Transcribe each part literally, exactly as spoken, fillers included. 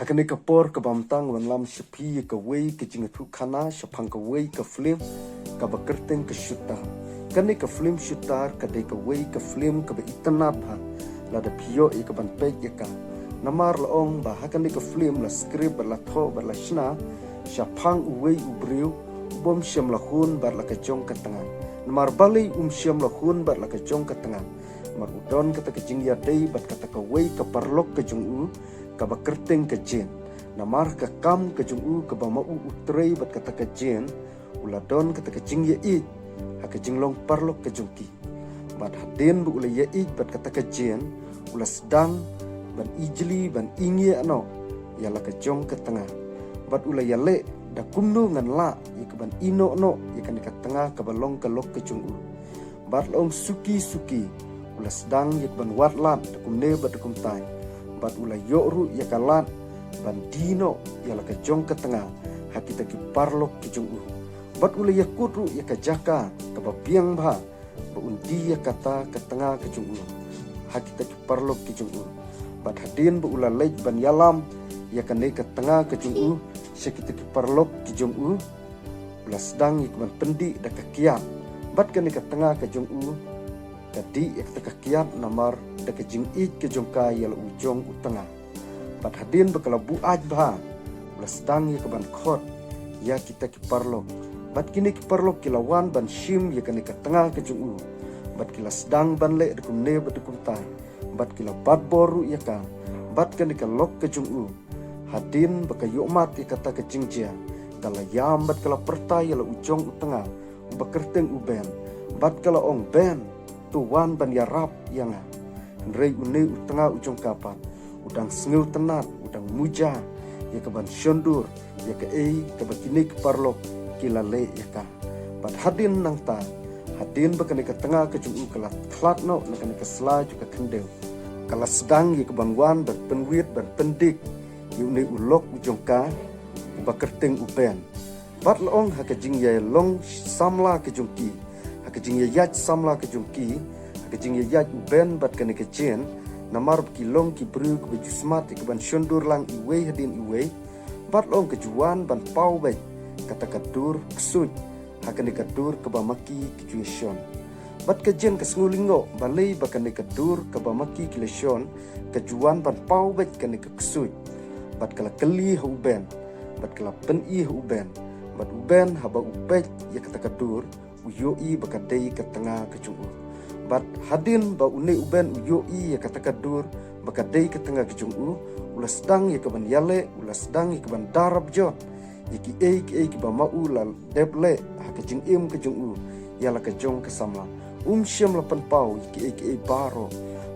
Ha kane ka por kaba mynta ngan lam sha phi ïa kawei ka jingïathuhkhana shaphang kawei ka film kaba kyrteng ka Shooter. Kane ka film Shooter ka dei kawei ka film kaba itynnad bha lada phi ïoh ïa kaban peit ïa ka. Namar la ong ba ha kane ka film la script bad la thoh bad la shna shaphang uwei u briew u bym shym la hun bad la ka jong ka tnga. Namar balei um shym la hun bad la ka jong ka tnga? Namar u don kata ka jingïadei bad kata kawei ka paralok ka jong u kaba kyrteng ka Jane. Namar ka kam ka jong u kaba ma u u trei bad kata ka Jane, u la don kata ka jingïaieit ha ka jinglong paralok ka jong ki. Bad hadien ba u la ïaieit bad kata ka Jane, u la sdang ban ijli ban ingiah noh ïa la ka jong ka tnga. Bad u la ïaleh da kumno ngan lah ïa kaban ïehnoh noh ïa kane ka tnga kaba long ka lok ka jong u. Bad la ong suki suki u la sdang ïa kaban wad lad da kumne bad da kumtai. Bad u la ïoh ruh ïa ka lad ban die noh ïa la ka jong ka tnga ha kita ki paralok ki jong u. Bad u la ïakut ruh ïa ka jaka kaba biang bha ba un die ïa kata ka tnga ka jong u ha kita ki paralok ki jong u. Bad hadien ba u la leit ban ïalam ïa kane ka tnga ka jong u sha kita ki paralok ki jong u, u la sdang ïa kaban pyndih da ka kiad. Bad kane ka tnga ka jong u ka dih ïa kata ka kiad namar da ka jingïeit ka jong ka ïa la u jong u tnga. Bad hadien ba ka la buaid bha, u la sdang ïa kaban khot ïa kita ki paralok. Bad kine ki paralok ki la wan ban shim ïa kane ka tnga ka jong u. Bad ki la sdang ban leh da kumne bad da kumtai. Bad ki la bat bor ruh ïa ka. Bad kane ka lok ka jong u, hadien ba ka ïohmad ïa kata ka jingjia, ka la ïam bad ka la pyrta ïa la u jong u tnga uba kyrteng u Ben. Bad ka la ong, Ben, to wan ban ïarap ïa nga. Hynrei une u tnga u jong ka pat u dang sngewtynnad, u dang muja ïa kaban shondur ïa kaei kaba kine ki paralok ki la leh ïa ka. Bad hadien nangta, hadien ba kane ka tnga ka jong u ka la khlad noh na kane ka sla jong ka khyndew, ka la sdang ïa kaban wan ban pynwit ban pyndik ïa une u lok u jong ka uba kyrteng u Ben. Bad la ong ha ka jingïalong samla ka jong ki, ha ka jingïaïaid samla ka jong ki, ha ka jingïaïaid u Ben bad kane ka Jane, namar ba ki long ki briew kiba ju smat ïa kaban shondur lang iwei hadien iwei. Bad la ong ka ju wan ban paw beit kata ka dur ksuid ha kane ka dur kaba ma ki ki ju ïashon. Bad ka Jane ka sngew lyngngoh balei ba kane ka dur kaba ma ki ki la shon ka ju wan ban paw beit kane ka ksuid. Bad ka la kylli ha u Ben, bad ka la pyni ha u Ben. Bad u Ben haba u peit ïa kata ka dur, u ïohi ba ka dei ka tnga ka jong u. Bad hadien ba une u Ben u ïohi ïa kata ka dur ba ka dei ka tnga ka jong u, u la sdang ïa kaban ïaleh, u la sdang ïa kaban darap jot ïa kiei kiei kiba ma u la dep leh ha ka jingim ka jong u ïa la ka jong ka samla. Um shym la pynpaw ïa kiei kiei baroh.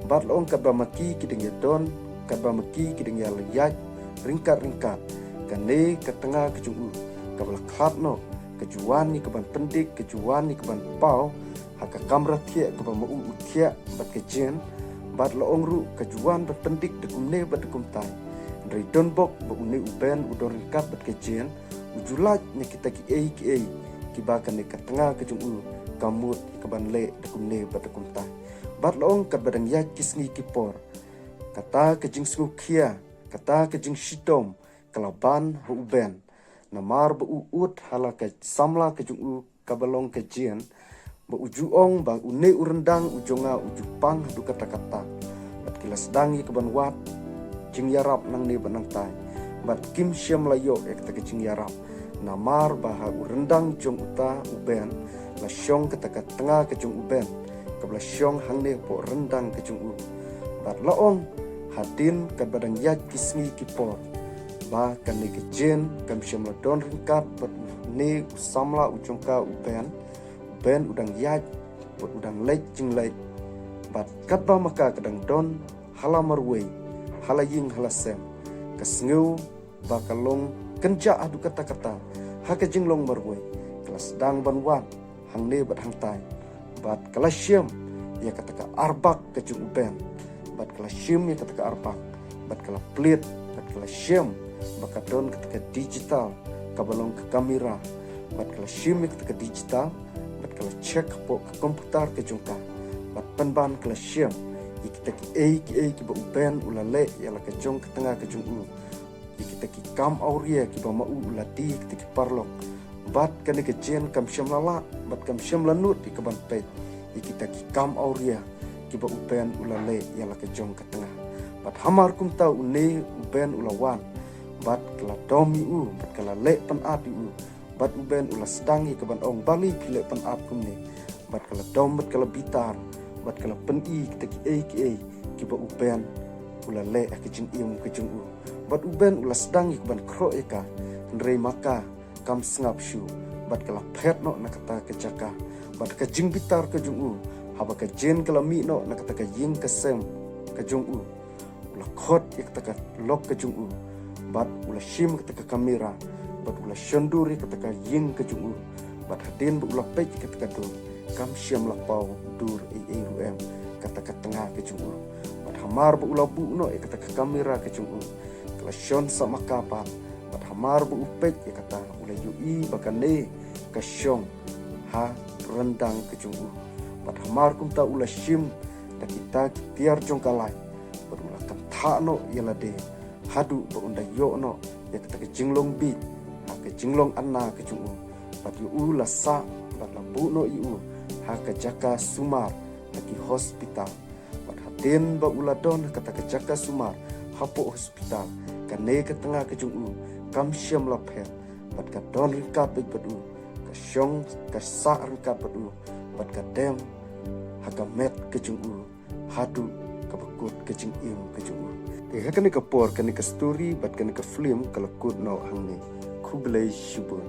Bad la ong katba ma ki ki dang ïadon, katba ma ki ki dang ïaleh ïaid ryngkat ryngkat, kane ka tnga ka jong u kaba la khlad noh ka ju wan ïa kaban pyndik, ka ju wan ïa kaban paw ha ka kamra thiah kaba ma u u thiah bad ka Jane. Bad la ong ruh ka ju wan ban pyndik da kumne bad da kumtai. Hynrei don bok ba une u Ben u don ryngkat bad ka Jane, u ju lait na kita kiei kiei kiba kane ka tnga ka jong u ka mut ïa kaban leh da kumne bad da kumtai. Bad la ong katba dang ïaid ki sngi ki por, kata ka jingsngewkhia, kata ka jingshitom ka la ban ha u Ben. Namar ba u ud ha la ka samla ka jong u kaba long ka Jane, ba u ju ong ba une u ryndang u jong nga u ju pang haduh katta katta. Bad ki la sdang ïa kaban wad jingïarap nangne bad nangtai, bad kim shym la ïoh ïa kata ka jingïarap. Namar ba ha u ryndang jong uta u Ben la shong kata ka tnga ka jong u Ben kaba la shong hangne hapoh ryndang ka jong u. Bad la ong hadien katba dang ïaid ki sngi ki por, ba kane ka Jane kam shym la don ryngkat bad une u samla u jong ka u Ben. U Ben u dang ïaid bad u dang leit jingleit. Bad katba ma ka ka dang don ha la marwei, ha la ïing ha la sem, ka sngew ba ka long kynjah haduh katta katta ha ka jinglong marwei. Ka la sdang ban wad hangne bad hangtai. Bad ka la shim ïa kata ka airbag ka jong u Ben. Bad ka la shim ïa kata ka airbag. Bad ka la plied, bad ka la shim ba ka don kata ka digital kaba long ka kamera. Bad ka la shim ïa kata ka digital, bad ka la check hapoh ka komputar ka jong ka. Bad pynban ka la shim ïa kita kiei kiei kiba u Ben u la leh ïa la ka jong ka tnga ka jong u. ïa kita ki kam awria kiba ma u u la die ïa kita ki paralok. Bad kane ka jaiñ kam shym la lah bad kam shym la nud ïa ka ban peit ïa kita ki kam awria kiba u Ben u la leh ïa la ka jong ka tnga. Bad hamar kumta une u Ben u la wan bad ka la dom ïa u bad ka la leh pynat ïa u. Bad u Ben u la sdang ïa ka ban ong, balei phi leh pynat kumne? Bad ka la dom bad ka la bitar bad ka la pyni kita kiei kiei kiba u Ben u la leh ha ka jingim ka jong u. Bad u Ben u la sdang ïa ka ban khroh ïa ka, hynrei ma ka kam sngap shuh bad ka la phet noh na kata ka jaka. Bad ka jingbitar ka jong u, haba ka jaiñ ka la mih noh na kata ka ïing ka sem ka jong u, u la khot ïa kata ka lok ka jong u bad u la shim kata ka kamera bad u la shon dur ïa kata ka ïing ka jong u. Bad hadien ba u la peit ïa kata ka dur, kam shym la paw dur ei ei ruh em kata ka tnga ka jong u. Bad hamar ba u la buh noh ïa kata ka kamera ka jong u, ka la shon sa ma ka pat. Bad hamar ba u peit ïa kata, u la ïohi ba kane ka shong ha ryndang ka jong u. Bad hamar kumta u la shim da kita ki tiar jong ka light bad u la kynthah noh ïa lade haduh ba un da ïoh noh ïa kata ka jinglong bieit ha ka jinglong anna ka jong u. Bad ïa u la sah bad la buh noh ïa u ha ka jaka sumar ha ki hospital. Bad hadien ba u la don ha kata ka jaka sumar hapoh hospital, kane ka tnga ka jong u kam shym la phet bad ka don ryngkat bad u, ka shong ka sah ryngkat bad u bad ka dem ha ka met ka jong u haduh kaba kut ka jingim ka jong u. Te ha kane ka por kane ka story bad kane ka film ka la kut noh hangne. Khublei shibun.